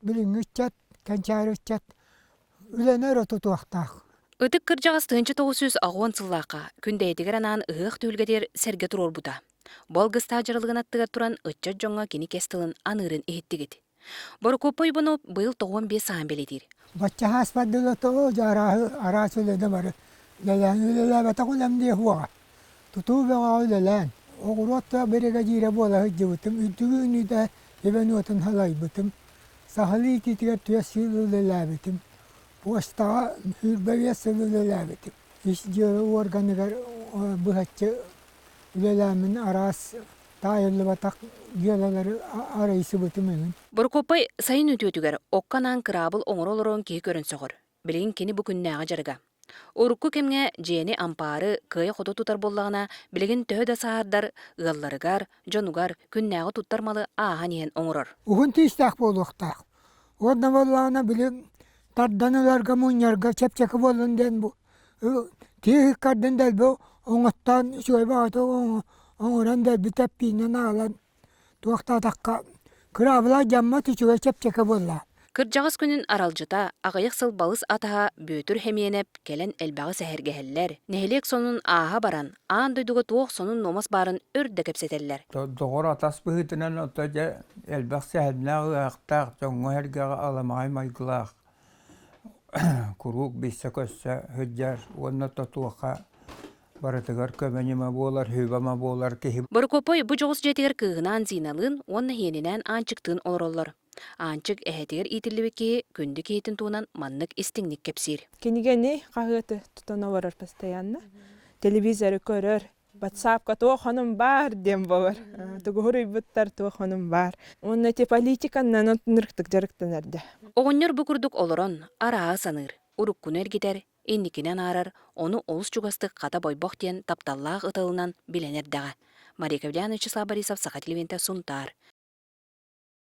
Билиҥҥи ыччат, кэнчээри ыччат үлэни өрө тутуохтаах. Ытык кырдьаҕас 1980 сыллаахха Күндэйэтигэр анаан ыһыах түһүлгэтигэр сэргэ туруорбута. Бу алгыстаах дьаралыгын аттыгар туран ыччат дьоҥҥо кини кэс тылын аныырын иһиттигит. Борокуоппай Уйбанов быйыл 95 сааһын бэлиэтиир. Бачча ааспат дылы тоҕо дьэ арааһы араас үлэни бары үлэлээн үлэлээбэтэх үлэм диэ суоҕа. Тутуу бөҕөҕө үлэлээн, оҕуруот да биригэдьиирэ буола сылдьыбытым, үрдүк үүнүүтэ эбэн уотун салайбытым, сахалыы итиитигэр түөрт сыл үлэлээбитим, почтаҕа 25 сыл үлэлээбитим. Ис дьыала уорганыгар быһаччы үлэлээммин араас таайыллыбатах дьыалалары арыйсыбытым эҥин. Борокуоппай сайын үтүөтүгэр окко анаан кыраабыл оҥоро олорон киһи көрөн сөҕөр. Билигин кини бу күннээҕи дьарыга. Урукку кэмҥэ дьиэни ампаары кыайа-хото тутар буоллаҕына, билигин төһө да сааһырдар, ыалларыгар, дьонугар күннээҕи туттар малы ааһан иһэн оҥорор. Уһун тиистээх буолуохтаах. Уонна буоллаҕына били тардан ыларга мунньарга чэпчэки буоллун диэн бу тииһ ыккардын дэлби оҥоттоон үчүгэй баҕайытык оҥорон дэлби тэппиинэн аҕалан туохтаатахха кыраабыла дьаммат үчүгэй чэпчэки буолла. Кырдьаҕас күнүн аралдьыта, аҕыйах сыл балыс атаһа Бүөтүр Хэмиэнэп кэлэн элбэҕи сэһэргэһэллэр, нэһилиэк сонун ааһа баран, аан дойдуга туох сонун-нуомас баарын өр да кэпсэтэллэр. Доҕор атас быһыытынан ото дьэ элбэх сэһэннээх ыаһахтаах, дьоҥҥо-сэргэҕэ аламаҕай майгылаах, куруук билсэ-көрсө сылдьар уонна тотуоха барытыгар көмө-ньыма буолар, сүбэ-ама буолар киһи. Борокуоппай бу дьоҕус дьиэтигэр кыыһынаан Зиналыын уонна иһиэнинээн Аанчыктыын олороллор. Аанчык эһэтигэр иитиллибит киһи күндү киһитин туһунан маннык истиҥник кэпсиир. Кинигэни, хаһыаты тутан олорор постоянно. Телевизоры көрөр, WhatsAppка туох онум баар диэн буолар. Тугу суруйбуттар туох онум баар. Уонна ити политиканнан онтуннуктук дьарыктанар да. Оҕонньор бу курдук олорон, арааһы саныыр, уруккуну эргитэр, инникини анаарар, ону олус чугастык хата Бойбох диэн тапталлаах ыталынан билэн эрдэҕэ. Мария Кавляна, Вячеслав Борисов, Саха телевидениетэ, Сунтаар.